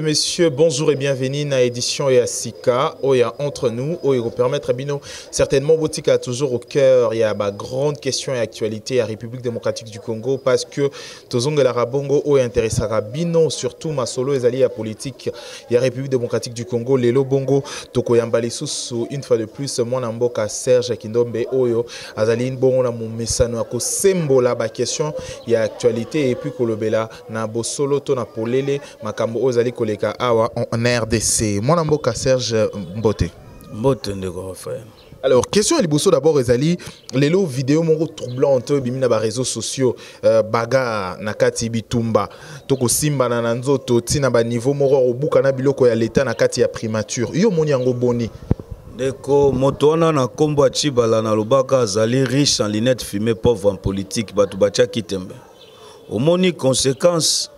Messieurs, bonjour et bienvenue à édition ya sika oyo entre nous oyo permettre bino certainement botika toujours au cœur ya ba grande question et actualité ya République démocratique du Congo parce que tozongelaka bongo oyo intéressaka bino surtout masolo ezali ya politique ya République démocratique du Congo. Lelo bongo tokoyamba lisusu une fois de plus mwana mboka Serge Kindombe oyo azali bongo na momesano ya kosembola ba question ya actualité et puis kolobela na bosolo to na polele makambo oyo ezali koleka awa en RDC. Mwana mboka Serge, mbote. Mbote, ndeko Raphaël. Alors, question ya liboso d'abord ezali lelo vidéo moko troublante oyo ebimi na baréseaux sociaux, bagarre na kati, bitumba to kosimbana na nzoto ntina baniveau moko ya kobuka na biloko ya leta na kati ya primature. Yo omoni yango boni? Ndeko, moto wana na nkombo ya Tshibala, nalobaka azali riche en lunettes fumées, pauvre en politique. Bato batiaki tembe. Omoni conséquence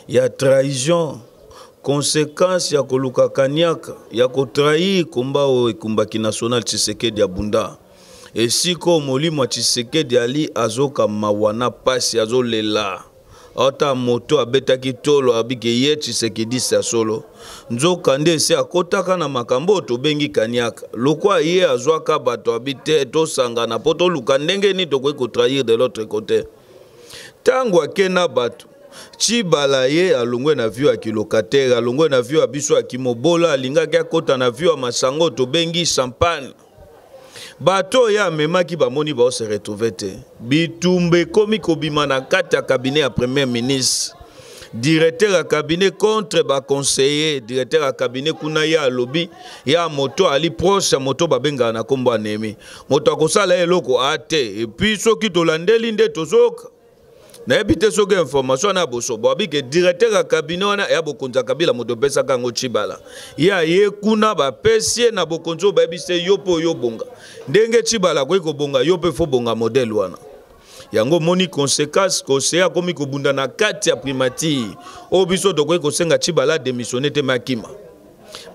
ya trahison, conséquence ya koluka kaniaka, ya kotrahir komba oyo ekumbaki national Tshisekedi ya bunda. Esika oyo molimo ya Tshisekedi ali azoka mawa na pasi, azolela. Ata moto abetaki tolo abike ye Tshisekedi ya solo, nzoka nde esi akotaka na makambo oyo tobengi kaniaka. Lokwa ye azwaka bato abi te tosangana mpo toluka ndenge nini tokoki kotrahir de l'autre côté. Ntango ake na bato Tshibala, ye alongwe na vie ya kilocataire, alongwe na vie ya biso ya kimobola, alingaki akɔta na vie ya masango tobengi champagne. Bato oyo amemaki bamoni baose retrouver te. Bitumba ekomi kobima na kati ya cabinet ya premier ministre, directeur ya cabinet contre baconseiller. Directeur ya cabinet kuna ye alobi ya moto ali proche ya moto babengaka na nkombo ya Nemi, moto akosala ye eloko a te. Et puis soki tolandeli nde tozoka, nayebi te soki information wana ya bosobo abi ke directeur ya cabinet wana ya bokonzi ya Kabila, moto opesaka yango Tshibala, ye aye kuna bapesi ye na bokonzi oyo bayebisi ye: yo mpe oyo obonga ndenge Tshibala akoki kobonga, yo mpe faut bonga modèle wana. Yango omoni conséquence, conseiller akomi kobunda na kati ya primature. Oyo biso tokoki kosenga Tshibala démissionne te, mais akima,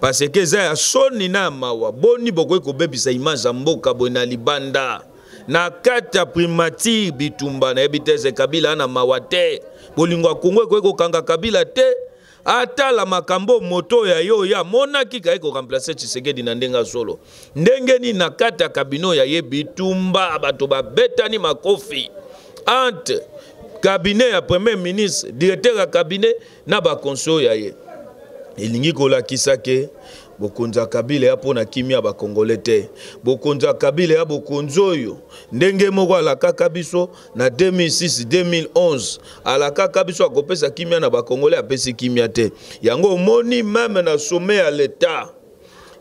parce que eza ya soni na ya mawa. Boni bokoki kobebisa image ya mboka boye na libanda, na kati ya primature bitumba? Nayebi te eze Kabila na mawa te, bolingo ya Kongo ekoki kokanga Kabila te. Atala makambo moto ya yo oyo amonaki kaye koremplacer Tshisekedi na ndenge ya solo, ndenge nini na kati ya cabinet ya ye bitumba, bato babetani makofi entre cabinet ya premier ministre, directeur ya cabinet na baconseiller ya ye. Elingi kolakisa ke bokonzi ya Kabila ya mpo na kimia ya bakongole te. Bokonzi ya Kabila ya bokonzi oyo ndenge moko alakaka biso na 2006 2011, alakaka biso akopesa kimia na bakongole, apesi kimia te. Yango omoni même na sommet ya l'État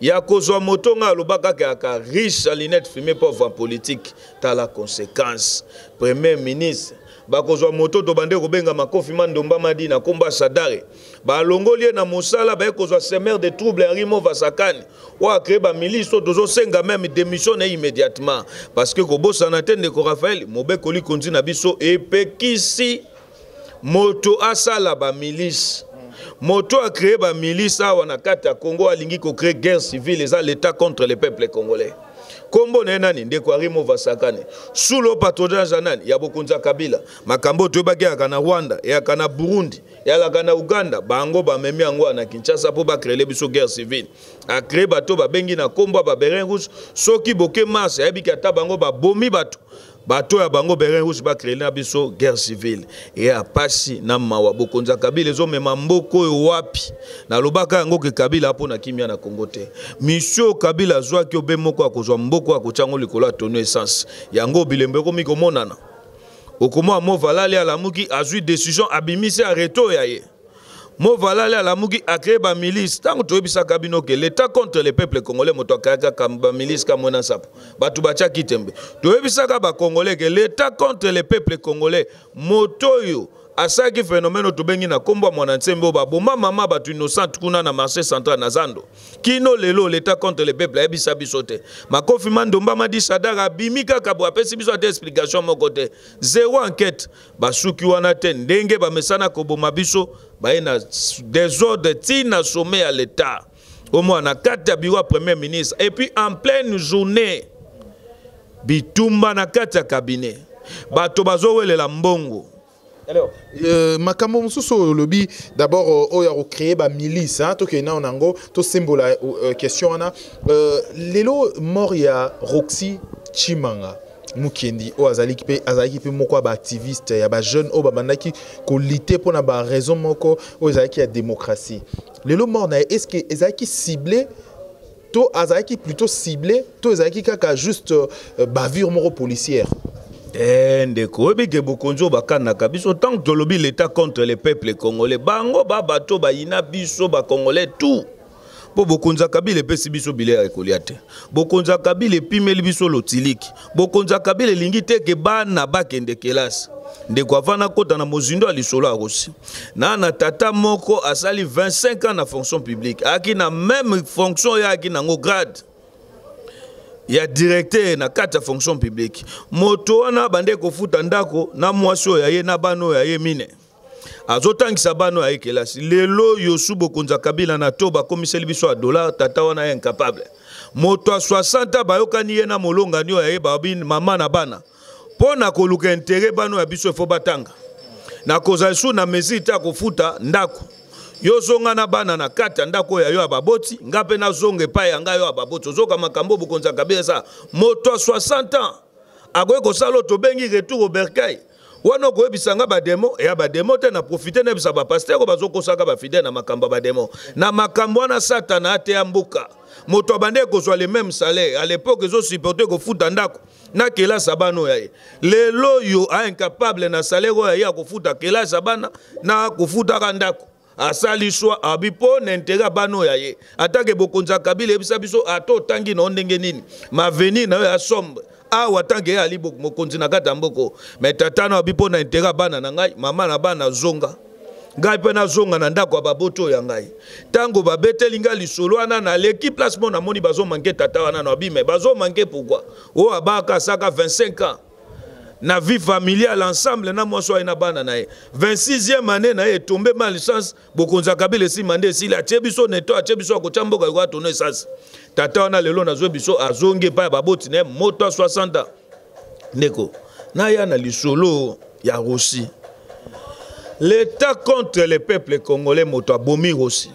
ya kozwa moto nga alobaka kaka riche en lunettes fumées, pauvre en politique. Tala conséquence, premier ministre bakozwa moto tobande kobenga makofi mandomba madi na nkombo ya Sadare, balongoli ye na mosala, baye kozwa semeur de trouble Henri Mova Sakani oyo acréer bamilice oyo tozosenga même démission na ye immédiatement. Parce que kobosana te, ndeko Raphaël, mobekoli konzi na biso epekisi moto asala bamilice. Moto acréer bamilice awa na kati ya Congo alingi kocréer guerre civile, eza l'État contre le peuple congolais. Kombo na ye nani? Ndeko Henri Mova Sakane, sous le patronage ya nani? Ya bokonzi ya Kabila. Makambo oyo toyebaki eyaka na Rwanda, eyaka na Burundi, eyalaka na Uganda, bango bamemi yango na Kinshasa mpo bacréer biso guerre civile. Acréer bato babengi na kombo ya babérets rouges. Soki boke mars, ayebiki ata bango babomi bato, bato ya bango béret rouge, bacréer na biso guerre civile. Eya pasi na mawa. Bokonzi ya Kabila ezomema mboka oyo wapi? Nalobaka yango ke Kabila mpo na kimia na Kongo te. Mission Kabila azwaki obe moko akozwa mboka, akotia yango likolo ya tonneau essence. Yango bilembo ekomi komonana. Okomona Movalali alamuki, azwi décision, abimisi arrêté oyo ya ye. Movalali alamuki, acréer bamilice. Ntango toyebisaka bino ke l'État contre le peuple congolais, moto akreaka bamilice Kamwena Nsapu, bato batiaki tembe. Toyebisaka bacongolais ke l'État contre le peuple congolais, moto oyo Asalaki phénomène oyo tobengi na nkombo ya Mwana Nsembe, oyo baboma mama bato innocente kuna na marché central na zando. Kino lelo, l'État contre le peuple ayebisa biso te. Makofi Mandomba Madi Sadara abimi kaka bo, apesi biso ata explication moko te. Zéro enquête. Basuki wana te, ndenge bamesana koboma biso, baye na désordre ti na sommet ya l'État. Omwana na kati ya bureau ya premier ministre, et puis en pleine journée, bitumba na kati ya cabinet, bato bazowelela mbongo. Alors, makambo mosusu oyo olobi d'abord, oyo ya kocréer bamilice, tokende nao nango, tosembola question wana. Lelo mort ya Roxy Chimanga Mukendi, oyo azalaki mpe moko ya baactiviste ya bajeune oyo babandaki kolutter mpona baraison moko oyo ezalaki ya démocratie, lelo mort na ye, est ce que ezalaki ciblé to azalaki plutôt ciblé to ezalaki kaka juste bavure moko policière? Ndeko, oyebi ke bokonzi oyo bakandaka biso, ntango tolobi l'État contre le peuple congolais, bango ba bato bayina biso bacongolais tout, mpo bokonzi ya Kabila epesi biso bilei ya kolia te, bokonzi ya Kabila epimeli biso lotiliki, bokonzi ya Kabila elingi te ke bana bakende kelasi. Ndeko, avanda kota na mozindo ya lisolo ya Rosi na tata moko asali 25 ans na fonction publique, ayaki na même fonction oyo ayaki nango, grade ya directeur na kati ya fonction publique. Moto wana bande kofuta ndako na mwasi oyo aye na bana oyo aye mine, azotangisa bana oyo aye kelasi. Lelo yosu bokonzi ya Kabila na to bakomiseli biso ya dollar. Tata wana ye incapable, moto ya 60, bayokani ye na molongani oyo aye, babi mama na bana, mpo na koluka intérêt bana oyo ya biso efo batanga, nakozala su na mesure te ya kofuta ndako. Yo zonga na bana na kati ya ndako oyo ya yo ya baboti, nga mpe nazonga epai ya ngai oyo ya baboti. Ozoka makambo bokonzi ya Kabila eza, moto ya 60 ans akoki kosala oyo tobengi retour au bercail wana. Okoyebisa nga badémon, eya badémon te. Na profite nayebisa bapasteur oyo bazokosaka bafidèle na makambo ya badémon, na makambo wana. Satana ateya mboka. Moto abandi kozwa le même salaire à l'époque, ezosupporte kofuta ndako na kelasi ya bana oyo aye. Lelo oyo aincapable na salaire oyo aye akofuta kelasi ya bana na kofutaka ndako. Asali choix, abi mpo na intérêt ya bana oyo aye. Atake bokonzi ya Kabila eyebisa biso, ata otangi na yo ndenge nini, mavenir na yo ya sombre awa tanke ye ali mokonzi na kati ya mboko. Me tata na abi, mpo na intérêt ya bana na ngai, mama na bana zonga, ngai mpe nazonga na ndako ya baboti oyo ya ngai. Ntango babeteli ngai lisolo wana, naleki place mo, namoni bazomanke tata wana na abi, me bazomanke pourquoi? Oyo abaka asaka 25 ans na vie familiale ensemble na mwasi oyo na bana na ye, 26e année na ye etombe malchance. Bokonzi ya Kabila esima nde esili, atie biso neto, atie biso akotya mboka ekoya tono esasi. Tata wana lelo nazwi biso azongi epai ya baboti na ye, moto ya 60 ans. Ndeko, naya na lisolo ya Rossy, l'État contre le peuple congolais. Moto abomi Rossy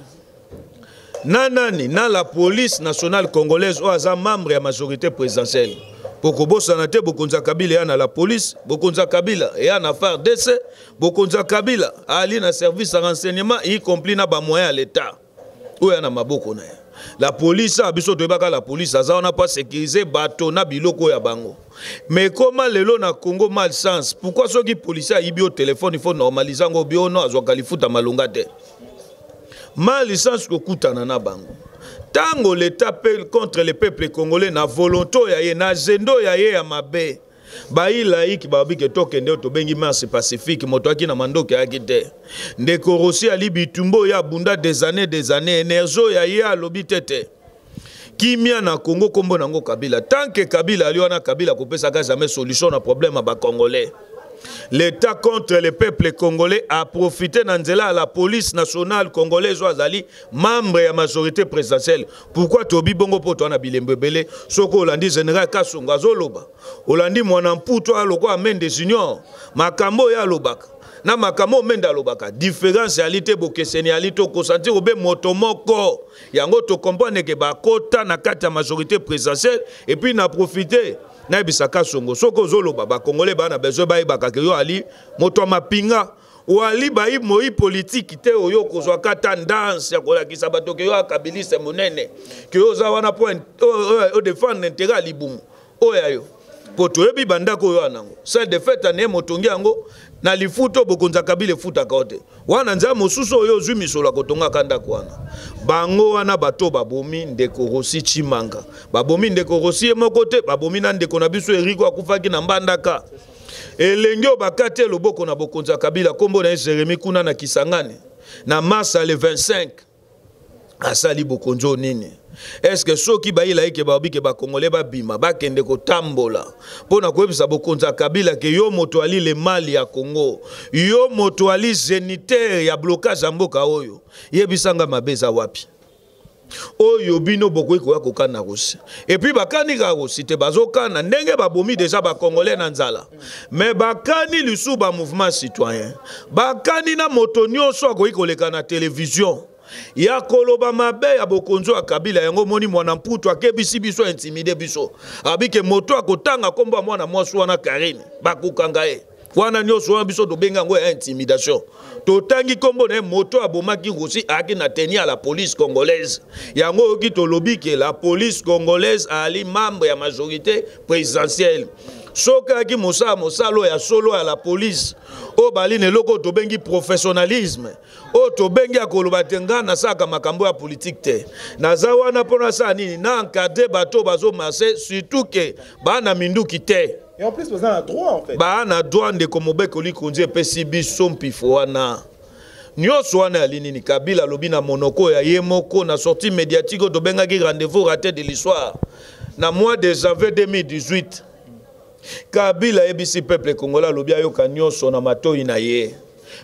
na nani? Na la police nationale congolaise oyo aza membre ya majorité présidentielle. Po kobosana te, bokonzi ya Kabila eya na la police, bokonzi ya Kabila eya na FARDC, bokonzi ya Kabila ali na service ya renseignement, y compris na bamoyen ya l'État oyo ya na maboko na ye. La police a biso toyebaka, la police aza wana mpo asécuriser bato na biloko ya bango. Mais koma lelo na Congo, malchance, pourquoi soki policier ayibi yo téléphone, il faut normaliser yango biono, azwaka lifuta malonga te? Malchance kokutana na bango ntango l'État contre le peuple congolais na volonté oyo ya ye, na agenda oyo ya ye ya mabe. Bayilaiki babi ke tokende oyo tobengi marche pacifique, moto aki na mandoki ayaki te. Ndeko Rossy ali bitumba oyo abunda des années, des années, énergie oyo ya ye, alobi te te, kimia na Congo, nkombo nango Kabila. Tant que Kabila ali wana, Kabila akopesaka jamais solution na problème ya bacongolais. L'État contre le peuple congolais a profité na nzela ya la police nationale congolaise oyo azali membre ya majorité présidentielle. Pourquoi tobi bongo? Mpo toa na bilembo ebele. Soki olandi général Kasongo azoloba, olandi mwana mputu alokola Mende Junior, makambo oyo alobaka na makambo oyo Mende alobaka, différence ali te, bokeseni ali te, okosentir obe moto moko. Yango tocomprendre ke bakota na kati ya majorité présidentielle. Et puis na profite nayebisaka Songo, soki ozoloba, bakongolais baa na besoin bayebaka ke yo ali moto ya mapinga, oali bayi moi politike te, oyo okozwaka tendance ya kolakisa bato ke yo akabiliste monene, ke yo oza wana mpo odefendre intérêt ya libumu oyo ya yo. Mpo toyebi bandako oyo wana yango, salle de fête ane motongi yango na lifuta oyo bokonzi ya Kabila efutaka yo te. Wana nzela mosusu oyo ozwi misolo ya kotongaka ndako wana. Bango wana bato babomi ndeko Rossy Chimanga, babomi ndeko Rossy ye moko te, babomi na ndeko na biso Eriko akufaki na Mbandaka. Elenge oyo bakati ye loboko na bokonzi ya Kabila, nkombo na ye Jeremie, kuna na Kisangani na mars le 25, asali bokonzi oyo nini? Eske soki bayila ye ke balobi ke bakongole babima bakende kotambola mpo na koyebisa bokonzi ya Kabila ke yo moto ali le mali ya Congo, yo moto ali géniteur ya blocage ya mboka oyo, yebisa nga mabe eza wapi? Oyo bino bokoki koya kokana Russie, et puis bakani kaka Russie te, bazokana ndenge babomi deja bakongolais na nzala, mais bakani lisusu ba mouvement citoyen, bakani na moto nyonso akoki koleka na television ya koloba mabe ya bokonzi ya Kabila. Yango moni mwana mputu akebisi biso, intimide biso, abike moto akotanga kombo ya mwana mwasi wana Karine, bakokanga ye. Wana nyonso wana biso tobenga yango ya intimidation. Totangi kombo na ye, moto abomaki Rossy ayaki na tenue ya la police congolaise. Yango oyoki tolobi ke la police congolaise ali membre ya majorité présidentielle. Soki ayaki mosala mosala oyo ya solo ya la police, oyo bali na eloko oyo tobengi professionnalisme, oyo tobengi ya koloba te ngai nasalaka makambo ya politike te, naza wana mpo nasala nini, na encadre bato oyo bazomarche, surtout ke baa na minduki te. Et en plus, baza na droit en fait. Baa na droit, ndeko. Mobeko likonzi epesi biso mpifo wana nyonso wana yali nini? Kabila alobi na monoko ya ye moko na sortie médiatique oyo tobengaki rendez-vous raté de l'histoire na mois de janvier 2018. Kabila ayebisi peuple congolais, alobi ayoka nyonso na matoi na ye,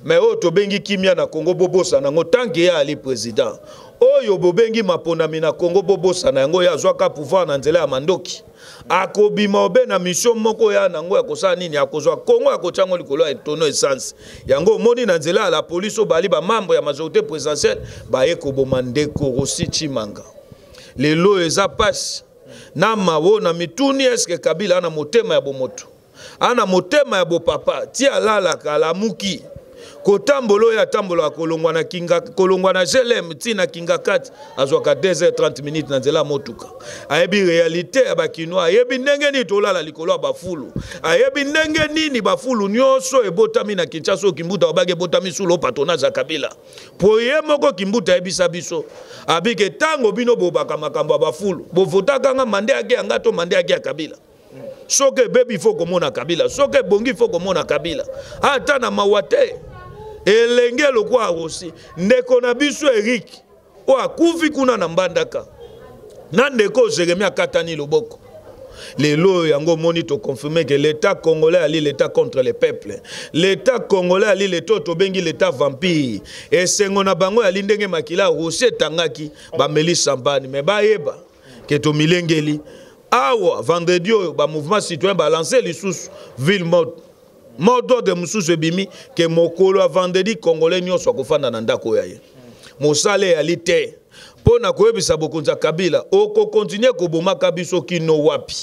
mais oyo tobengi kimia na Congo, bobosana yango tant que ye ali président. Oyo bobengi maponami na Congo, bobosana yango. Ye azwaka pouvoir na nzela ya mandoki, akobima obe na mission moko ya nango ya kosala nini? Akozwa Congo, akotia yango likolo ya etono essence. Yango omoni na nzela ya la police oyo bali bamembre ya majorité présidentielle, baye koboma ndeko Rossy Tshimanga. Lelo oyo eza pasi na mawo na mituni. Eske Kabila ana motema ya bomoto, ana motema ya bopapa ti alalaka alamuki kotambola oyo atambolaka, kolongwa na Kinga, kolongwa na GLM ti na Kingakati, azwaka 2h30 minutes na nzela ya motuka? Ayebi réalité ya bakinois, ayebi ndenge nini tolala likolo ya bafulu, ayebi ndenge nini bafulu nyonso ebotami na Kinshasa oyo Kimbuta babaki ebotami sous le patronage ya Kabila. Po ye moko Kimbuta ayebisa biso abike ntango bino bobaka makambo ya bafulu, bovotaka nga mande yake ya nga to mande yake ya Kabila. Soki ebebi, fo komona Kabila. Soki ebongi, fo komona Kabila. Ata na mawa te, elenge lokwa Rossy, ndeko na biso Erik oyo akufi kuna na Mbandaka, na ndeko Jeremi akatani loboko. Lelo oyo yango omoni toconfirme ke l'état congolais ali l'état contre le peuple. L'état congolais ali l'état oyo tobengi l'état vampire. Esengo na bango yali ndenge makila Rossy etangaki, bameli champagne, mais bayeba ke tomilengeli. Awa vendredi oyo bamouvement citoyen balance lisusu ville morte, mot d'ordre mosusu ebimi ke mokolo ya vendredi congolais nyonso akofanda na ndako ya ye, mosala eyali te, mpo na koyebisa bokonzi ya Kabila: okokontinue kobomaka biso kino wapi?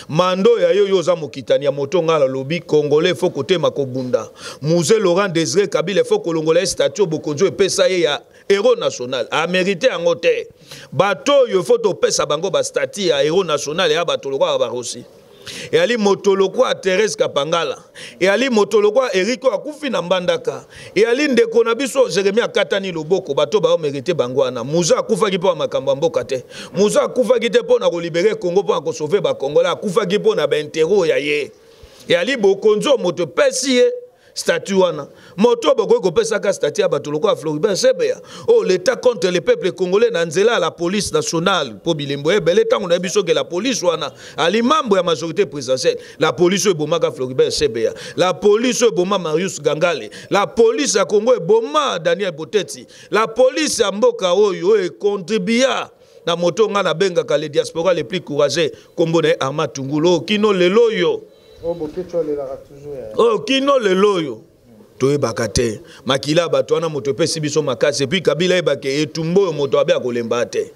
Mando ya yo, yo oza mokitani ya moto. Ngai nalobi congolais fo kotema kobunda. Mzee Laurent Désiré Kabila, fo kolongola ye statut bokonzi oyo epesa ye ya héros national, amérite yango te. Bato oyo fo topesa bango bastatut ya héros national ya bato lokola baRossy, eyali moto lokwa Therese Kapangala, eyali moto lokwa Erik oyo akufi na Mbandaka, eyali ndeko na biso Jeremi akatani loboko. Bato baomérite bango wana. Mzee akufaki mpo ya makambo ya mboka te. Mzee akufaki te mpo na kolibérer Congo, mpo na kosauver bakongolais. Akufaki mpo na baintérêt ya ye. Eyali bokonzi oyo moto epesi ye statut wana. Moto oyo bokoki kopesaka statut ya bato lokola Floribert Chebeya, oyo l'état contre le peuple congolais na nzela ya la police nationale, mpo bilembo ebele ntango nayebi soki la police wana ali membre ya majorité présidentielle. La police oyo ebomaka Floribert Chebeya, la police oyo eboma Marius Gangale, la police ya Congo eboma Daniel Boteti, la police ya mboka oyo oyo econtribua na moto ngai nabengaka le diaspora le plus courageux, nkombo na ye Armand Tungulu, oyo kino lelo oyo, oyo kino lelo oyo toyebaka te makila ya bato wana. Moto epesi biso makasi. Et puis Kabila ayebake etumba oyo moto abe akolemba te.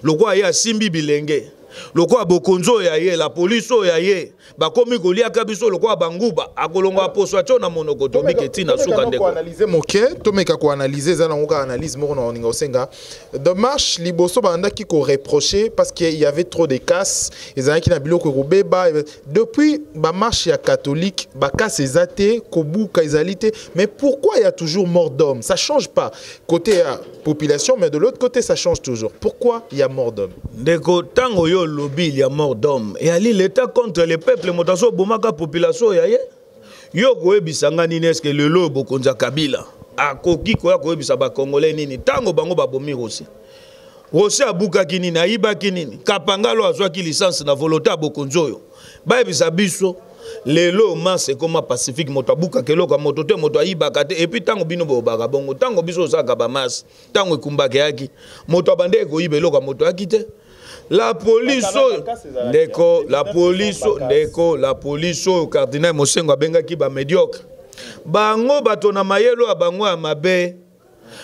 Lokola ye asimbi bilenge, lokola bokonzi oyo ya ye, la police oyo ya ye, bakomi koliaka biso lokola banguba, akolongola poso atio na monoko. Tobike ntina suka, ndeko. Koanalyse moke, tomeka koanalyse. Eza nango kaka analyse moko na oninga osenga de marche. Liboso bandaki koreprocher parce que il y avait trop de casse, ezalaki na biloko ekobeba. Depuis bamarche ya catholique, bacasse eza te, kobuka ezali te. Mais pourquoi il y a toujours mort d'homme? Ça change pas côté ya population, mais de l'autre côté ça change toujours. Pourquoi il y a mort d'homme? Ndeko, ntango oyo olobi il y a mort d'homme, eyali l'état contre le peuple. Moto azobomaka population ya ye. Yo koyebisa nga nini? Eske lelo oyo bokonzi ya Kabila akoki koya koyebisa bacongolais nini ntango bango babomi Rossy? Rossy abukaki nini? Ayibaki nini? Kapangalo azwaki licence na volonté ya bokonzi oyo. Bayebisa biso lelo marche ekoma pacifique, moto abukaka eloko ya moto te, moto ayibaka te. Et puis ntango bino boyobaka bongo, ntango biso osalaka bamarche, ntango ekumbaka eyaki, moto abandeki koyiba eloko ya moto ayaki te. La police oyo, ndeko, la police, ndeko, la police oyo cardinal Mosengo abengaki bamédiocre, bango bato na mayelo ya bango ya mabe.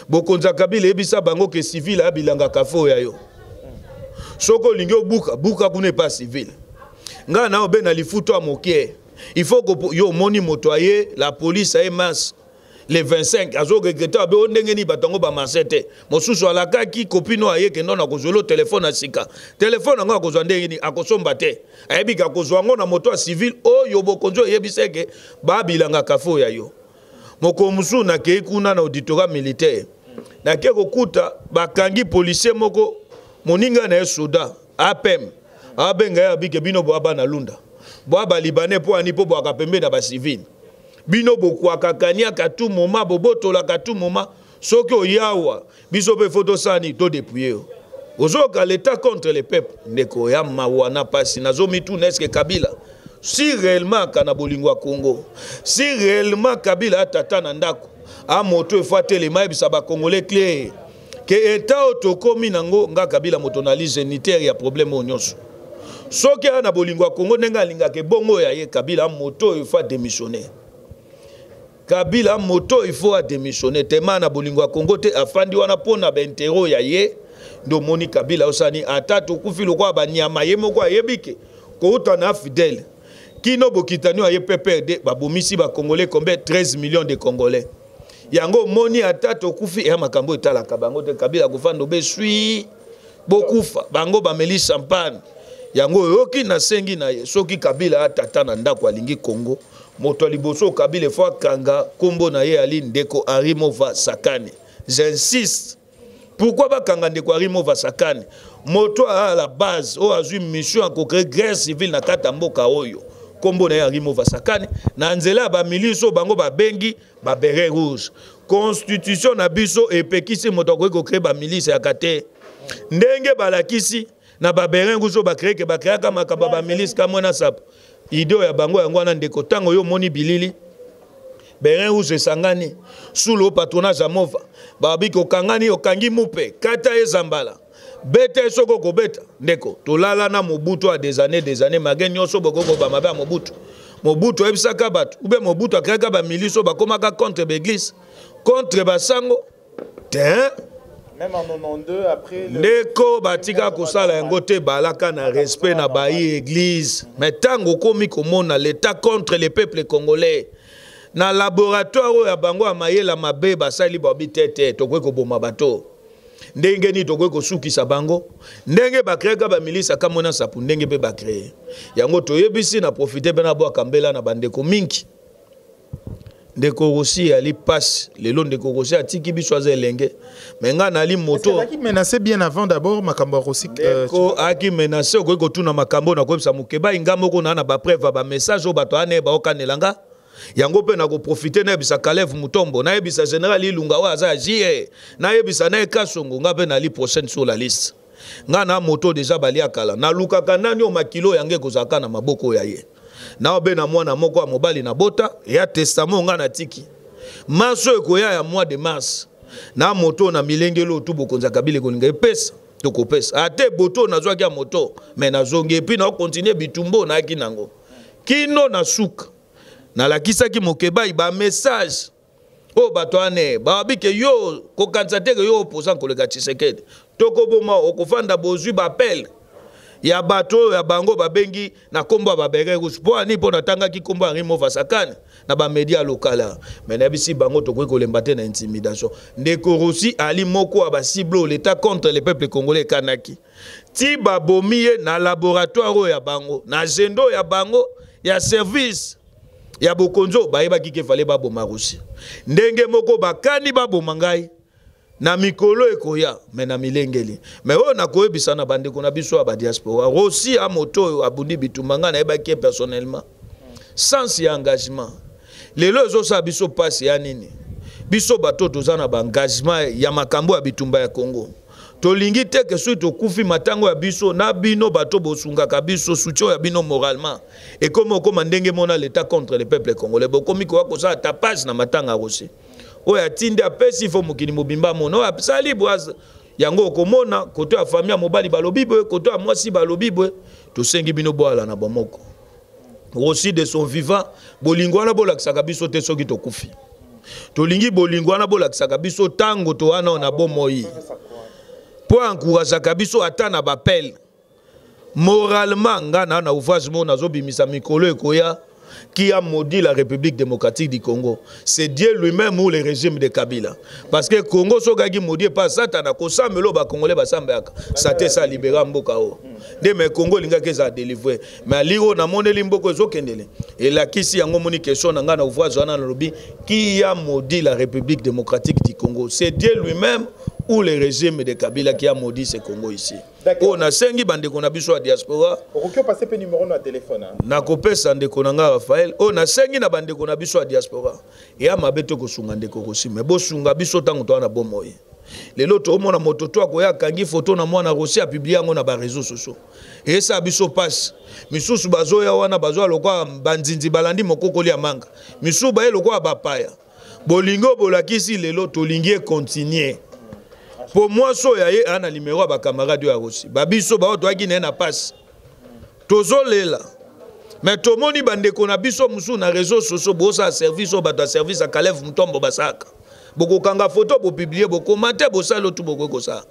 Bokonzi ya Kabila eyebisa bango ke civile abilanga kafe oyo ya yo, soki olingi obuka, buka kuna epa civile. Ngai na obe na lifuto ya mokie, il faut yo omoni moto aye, la police aye masse le 25, azoregrete abe o ndenge nini bato yango bamarche te. Mosusu alakaki kopino aye kendo na kozwelo telefone ya sika. Telefone yango akozwa ndenge nini? Akosomba te, ayebi ke akozwa yango na moto ya civile oyo bokonzi oyo eyebisa eke babilanga kafe oyo ya yo. Mokolo mosusu nakei kuna na auditorat militaire, nakei kokuta bakangi policier moko, moninga na ye soda apm abenga ye, abike bino boa bana Lunda, boa balibanais, mpo ani mpo boaka pembeni na bacivile, bino bokwaka kaniaka tout moment, bobotolaka tout moment. Soki oyawa biso mpe fo tosala nini? Todepouye yo. Ozoyoka l'État contre le peuple, ndeko, ya mawa na pasi. Nazomituna, eske Kabila si réellement aka na bolingo ya Congo? Si réellement Kabila atata na ndako amoto, efo atelema, ayebisa bacongolais clair ke eta oyo tokomi nango, nga Kabila moto nali géniteur ya problème oyo nyonso. Soki aya na bolingo ya Congo ndenge alingaka ebongo oyo aye, Kabila moto oyo ifo adémissionner. Kabila moto il faut adémissionner tema na bolingo ya Congo te, afandi wana mpo na baintero ya ye. Nde omoni Kabila osani ata tokufi lokola banyama, ye moko ayebi ke kouta na fidèle kino bokitani oyo aye PPRD babomisi bacongolais combien? 13 millions de Congolais. Yango omoni ata tokufi, eya makambo etalaka bango te. Kabila kofanda obe swi bokufa, bango bameli champagne. Yango oyoki, nasengi na ye, soki Kabila atata na ndako alingi Congo, moto ya liboso Kabila efo akanga nkombo na ye ali ndeko Henri Mova Sakane. J'insiste, pourquoi bakanga ndeko Henri Mova Sakane? Moto aa la base oyo azwi mission ya kocree guerre civile na kati ya mboka oyo, nkombo na ye Henri Mova Sakane, na nzela ya bamilice oyo bango babengi baberet rouge. Constitution na biso epekisi moto akoki kocree bamilice yaka te. Ndenge balakisi na baberet rouge oyo bacree ke bacreaka makambo ya bamilice kamwena sapo ideo ya bango yango wana. Ndeko, ntango yo omoni bilili beret rouge esangani sous le patronage ya Mova, babiki okangani, okangi mupe, kata ye zambala, beta ye soki okobeta. Ndeko, tolala na Mobutu ya des années, des années, malgré nyonso bokokoba mabe ya Mobutu. Mobutu ayebisaka bato ube Mobutu akreaka bamilice oyo bakomaka contre baeglise, contre basango te. Même en 92, après le Ndeko, batika kosala yango te, balaka na respect na bayi église. Mais ntango okomi komona l'État contre le peuple congolais na laboratoire oyo ya bango ya mayela mabe basali, babi te te, tokoki koboma bato ndenge nini? Tokoki kosukisa bango ndenge bakreaka bamilisi akamwena sapu, ndenge mpe bacree yango. Toyebisi na profite mpe nabwaka mbela na bandeko mingi. Ndeko Rossy ali pasi lelo, ndeko Rossy atiki biso, aza elenge, me ngai nali moto Aki menacé bien avant d'abord makambo ya Rossy. Ndeko aki menacé, okoki kotuna makambo nakoyebisa mokebai. Nga moko naa na bapreuve ya bamessage oyo bato ane baokanela nga yango. Mpe nakoprofite nayebisa Kalev Mutombo, nayebisa général Ilunga oyo aza ya JR, nayebisa naye Kasongo, nga mpe nali prochaine sur la liste. Nga na moto deja balia kala, nalukaka nani oyo makilo yango ekozalaka na maboko oyo ya ye. Naobe na mwana moko ya mobali na bota ya testament nga natiki mars oyo ekoya ya mois de mars na moto na milengeli oyo tu bokonzi ya Kabila ekolinga epesa, tokopesa ate boto nazwaki ya moto me nazongi epuis naokontinue bitumba oyo nayaki nango kino na suka. Nalakisaki mokebai bamessage oyo bato ane babi ke yo kokanisa te ke yo opposant koleka Tshisekedi, tokoboma, okofanda. Bozwi bapele ya bato oyo ya bango babengi na nkombo ya baberet rouge mpo ani mpo natangaki nkombo ya Henri Mova Sakane na bamedia lokala. Me nayebisi bango tokoki kolemba te na intimidation. Ndeko Rossy ali moko ya basible oyo l'État contre le peuple congolais ekanaki ti babomi ye na laboratoire oyo ya bango, na agenda ya bango ya service ya bokonzi oyo bayebaki ke fale baboma Rossy. Ndenge moko bakani baboma ngai na mikolo ekoya, me na milengeli. Me oyo nakoyebisa na bandeko na biso ya badiaspora, Rossy a moto oyo abundi bitumba. Ngai nayebaki ye personnellement, sens ya engagement. Lelo ezosala biso mpasi ya nini? Biso bato toza na baengagement ya makambo ya bitumba ya Congo. Tolingi te ke soki tokufi matango ya biso na bino bato bosungaka biso, soutien ya bino moralement ekomi okoma ndenge mona l'État contre le peuple congolais. Bokomi koya kosala tapage na matanga ya Rossy. Oyo atindi apesi fo mokili mobimba mona oyo asali boaz yango okomona koto ya famille ya mobali balobi boye, koto ya mwasi balobi boye. Tosengi bino boala na bomoko. Rossy de son vivant, bolingo wana bolakisaka biso te soki tokufi. Tolingi bolingo wana bolakisaka biso tango to wana na bomoi. Po encourageaka biso ata na bapele. Moralement, nga na na ouvrage mo nazobimisa mikolo ekoya qui a maudit la République démocratique du Congo. C'est Dieu lui-même ou le régime de Kabila. Parce que Congo sokaki maudit pas Satan kosambelo ba Congolais basambaka. Satan sa libéra mboka o. Nde mais Congo lingaki eza délivrer. Mais aliro na moneli mboko ezokendele. Elakisi yango moni question na nga na ouvrage wana nalobi qui a maudit la République démocratique du Congo. C'est Dieu lui-même ou le régime de Kabila qui a maudit ce Congo ici. Oyo nasengi bandeko na biso ya diaspora. Okoki opase mpe numéro na telefone. Nakopesa ndeko na nga Raphaël. Oyo nasengi na bandeko na biso ya diaspora. Eya mabe te kosunga ndeko Rossy, mais bosunga biso ntango toza na bomoi. Lelo toomona moto to akoya akangi photo na mwana Rossy apublie yango na ba réseaux sociaux. Eyesa biso passe. Misusu bazoya wana bazoya lokola banzinzi balandi mokokoli ya manga. Misusu baye lokola bapaya. Bolingo bolakisi lelo tolingi continuer. Po mwasi oyo aye ana numéro ya ba camarade oyo ya Rossy. Ba biso ba oyo toyaki na ye na passe. Tozolela. Mais tomoni bandeko na biso mosusu na réseaux sociaux bosala service oyo bato ya service ya Kalev Mutombo basalaka. Bokokanga photo, bopublier, bokomante, bosala oyo tu bokoki kosala.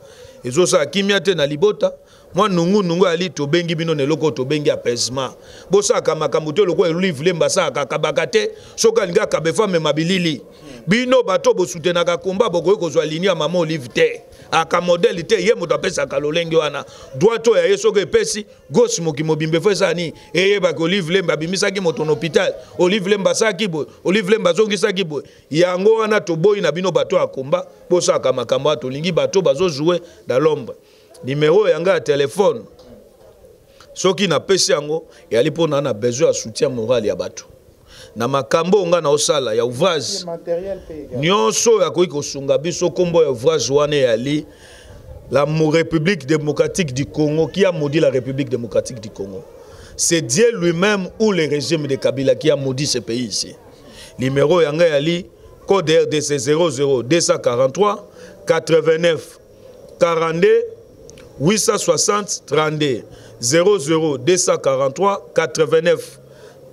Ezosala kimia te na libota. Mwa nungu nungu ali tobengi bino na eloko tobengi apaisement. Bosalaka makambo te lokola Olive Lemba asalaka, akabaka te. Soki alingi akaba, efo amema bilili. Bino bato bosutenaka komba, bokoki kozwa ligne ya mama Olive te. Aka modèle te, ye moto apesaka lolenge wana. Droite oyo ya ye soki epesi, gauche moki mobimba efo esala nini? Eyebaki Olive Lemba abimisaki moto na hôpital. Olive Lemba asalaki boye, Olive Lemba azongisaki boye. Yango wana toboyi na bino bato ya komba, bosalaka makambo wana, tolingi bato bazo jouer dans l'ombre. Numéro ya nga ya téléphone soki napesi yango eyali mpona na besoin ya soutien moral ya bato na makambo nga na osala ya ouvrage nyonso oyo akoki kosunga biso. Kombo ya ouvrage wana eyali la République démocratique du Congo. Qui a maudit la République démocratique du Congo? C'est Dieu lui-même ou le régime de Kabila qui a maudit ce pays ici. Numéro ya nga eyali code RDC 00 243 89 42 860 32 00 243 89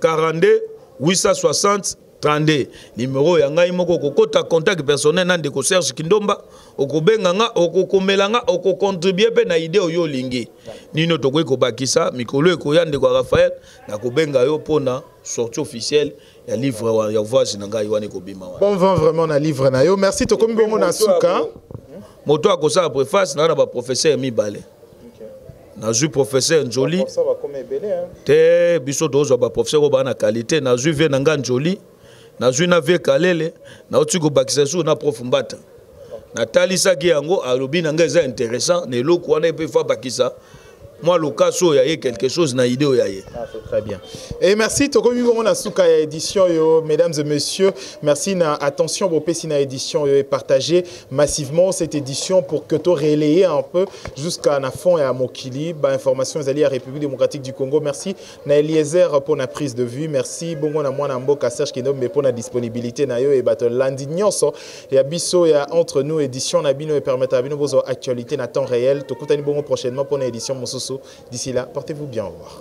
42 860 32. Numéro ya ngai moko, okokota contact personnel na ndeko Serge Kindomba, okobenga nga, okokomela nga, okocontribue mpe na idée oyo olingi nino tokoki kobakisa mikolo ekoya. Ndeko ya Raphaël, nakobenga yo mpona sortie officielle ya livre ya ouvrage na ngai wana ekobima wana. Bon vent vraiment na livre na yo. Merci, tokomi bongo na suka. Moto akosala préface na baprofesseur mibale. Nazwi professeur Njoli te, biso tozwa baprofesseur oyo baa na qualité. Nazwi vie na nga Njoli, nazwi na vie Kalele, nauti kobakisa su na prof Mbata. Natalisaki yango, alobi na ngai eza intéressant na eloko wana epe fa bakisa mwa lokaso oyo ya ye quelque chose na idée oyo ya ye. Ah, c'est très bien. Et merci, tokomi bongo na suka ya édition yo, mesdames et messieurs. Merci na attention bopesi na édition yo et partagez massivement cette édition pour que to relayer un peu jusqu'à na fond et à mokili ba information ezali ya République démocratique du Congo. Merci na Eliezer pour na prise de vue. Merci bongo na mwana mboka Serge Kindombe pour na disponibilité na yo et bato landi nyonso ya biso ya entre nous édition na bino et permettre à bino bozo actualité na temps réel. Tokutani bongo prochainement pour na édition mosusu. D'ici là, portez-vous bien. Au revoir.